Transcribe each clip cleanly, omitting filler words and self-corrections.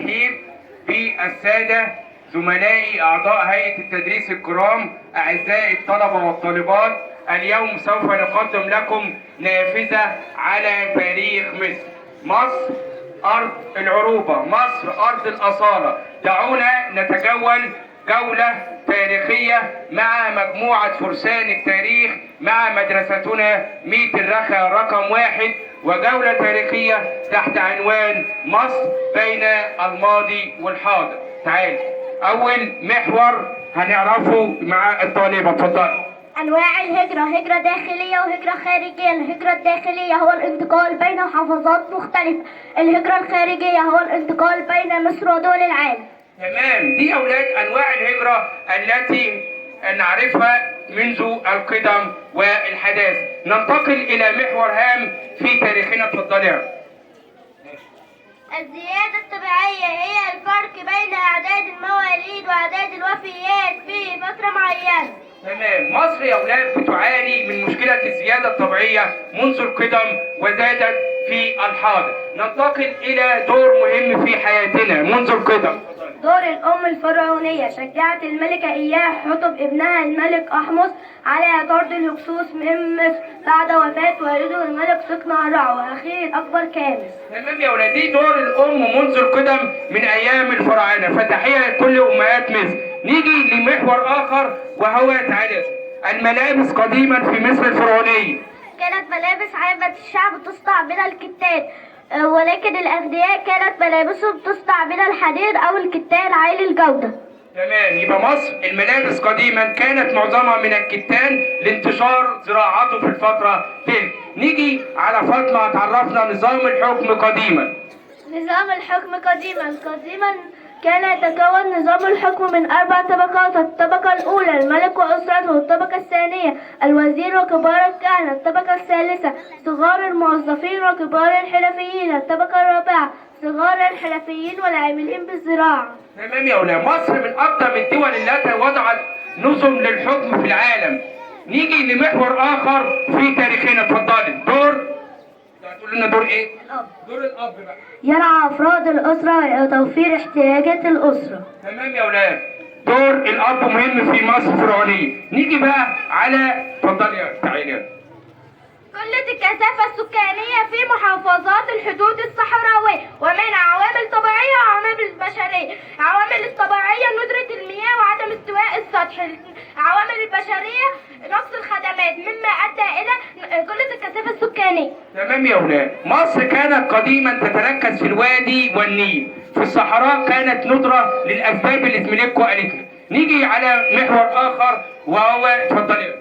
الترحيب بالسادة زملائي أعضاء هيئة التدريس الكرام، أعزائي الطلبة والطالبات. اليوم سوف نقدم لكم نافذة على تاريخ مصر. مصر أرض العروبة، مصر أرض الأصالة. دعونا نتجول جولة تاريخية مع مجموعة فرسان التاريخ مع مدرستنا ميت الرخا رقم 1، وجولة تاريخية تحت عنوان مصر بين الماضي والحاضر. تعال أول محور هنعرفه مع الطالبة، اتفضل. أنواع الهجرة: هجرة داخلية وهجرة خارجية. الهجرة الداخلية هو الانتقال بين محافظات مختلفة، الهجرة الخارجية هو الانتقال بين مصر ودول العالم. تمام، دي أولاد أنواع الهجرة التي نعرفها منذ القدم والحداثة. ننتقل إلى محور هام في تاريخنا، اتفضلي. الزيادة الطبيعية هي الفرق بين أعداد المواليد وأعداد الوفيات في فترة معينة. تمام، مصر يا أولاد بتعاني من مشكلة الزيادة الطبيعية منذ القدم وزادت في الحاضر. ننتقل إلى دور مهم في حياتنا منذ القدم. دور الأم الفرعونية: شجعت الملكة إياه حطب ابنها الملك أحمس على طرد الهكسوس من مصر بعد وفاة والده الملك سقناهرع وأخيه الأكبر كامس. تمام يا ولادي، دور الأم منذ القدم من أيام الفراعنة، فتحية لكل أمهات مصر. نيجي لمحور آخر وهو تعالى الملابس قديما في مصر الفرعونية. كانت ملابس عامة الشعب تصنع من الكتان، ولكن الأغنياء كانت ملابسهم تصنع من الحرير أو الكتان عالي الجودة. تمام، يبقى مصر الملابس قديما كانت معظمها من الكتان لانتشار زراعته في الفترة تلك. نيجي على فاطمة، تعرفنا نظام الحكم قديما. نظام الحكم قديما كان يتكون نظام الحكم من 4 طبقات: الطبقة الأولى الملك وأسرته، الطبقة الثانية الوزير وكبار الكهنة، الطبقة الثالثة صغار الموظفين وكبار الحرفيين، الطبقة الرابعة صغار الحرفيين والعاملين بالزراعة. تمام يا أولاد، مصر من أقدم الدول التي وضعت نظم للحكم في العالم. نيجي لمحور آخر في تاريخنا، اتفضلي. دور، هتقول لنا دور إيه؟ الأب. دور الأب بقى. يرعى أفراد الأسرة وتوفير احتياجات الأسرة. تمام يا أولاد، دور الأب مهم في مصر الفرعونية. نيجي بقى على، اتفضلي يا تعالي. قلة الكثافة السكانية في محافظات الحدود الصحراوية، ومن عوامل طبيعية وعوامل بشرية. عوامل الطبيعية ندرة المياه وعدم استواء السطح، عوامل البشرية نقص الخدمات مما أدى إلى قلة الكثافة السكانية. تمام يا أولاد، مصر كانت قديما تتركز في الوادي والنيل، في الصحراء كانت ندرة للأسباب اللي زميلتكم قالتها. نيجي على محور آخر وهو، اتفضلي.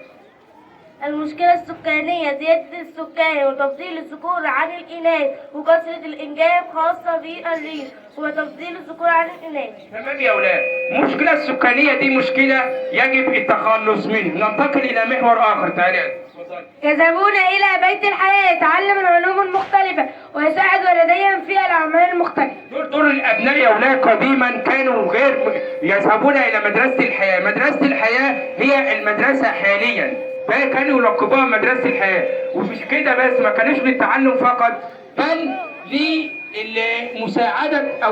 المشكلة السكانية: زيادة السكان وتفضيل الذكور عن الإناث وكثرة الإنجاب خاصة بالريف وتفضيل الذكور عن الإناث. تمام يا أولاد، المشكلة السكانية دي مشكلة يجب التخلص منها. ننتقل إلى محور آخر، تعالي. يذهبون إلى بيت الحياة يتعلم العلوم المختلفة ويساعد والديهم في الأعمال المختلفة. دور الأبناء يا أولاد قديما كانوا غير يذهبون إلى مدرسة الحياة. مدرسة الحياة هي المدرسة حاليا، كانوا يلقبوها مدرسة الحياة. ومش كده بس، ما كانوش للتعلم فقط، بل لمساعدة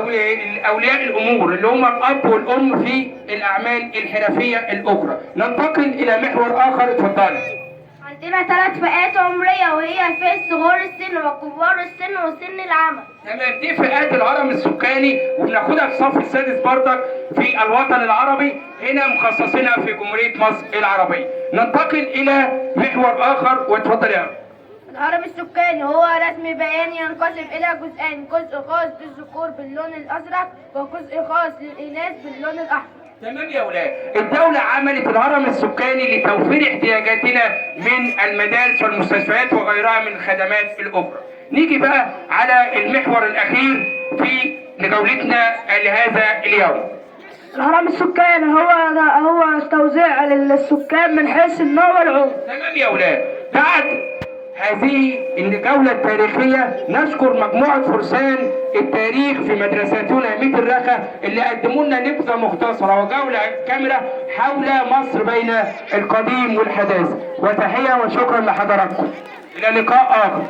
أولياء الأمور اللي هم الأب والأم في الأعمال الحرفية الأخرى. ننتقل إلى محور آخر، اتفضلي. عندنا 3 فئات عمرية، وهي فئة صغار السن وكبار السن وسن العمل. تمام، دي فئات الهرم السكاني وبناخدها في الصف السادس بردك في الوطن العربي، هنا مخصصينها في جمهورية مصر العربية. ننتقل إلى محور آخر، واتفضل يا. الهرم السكاني هو رسم بياني ينقسم إلى جزئين: جزء خاص بالذكور باللون الأزرق وجزء خاص للإناث باللون الأحمر. تمام يا أولاد، الدولة عملت الهرم السكاني لتوفير احتياجاتنا من المدارس والمستشفيات وغيرها من الخدمات الأخرى. نيجي بقى على المحور الأخير في جولتنا لهذا اليوم. الهرم السكاني هو توزيع للسكان من حيث النوع والعمر. تمام يا أولاد، بعد هذه الجولة التاريخية نشكر مجموعة فرسان التاريخ في مدرستنا ميت الرخا اللي قدموا لنا نبذة مختصرة وجولة كاملة حول مصر بين القديم والحداثة. وتحية وشكرا لحضراتكم، إلى لقاء آخر.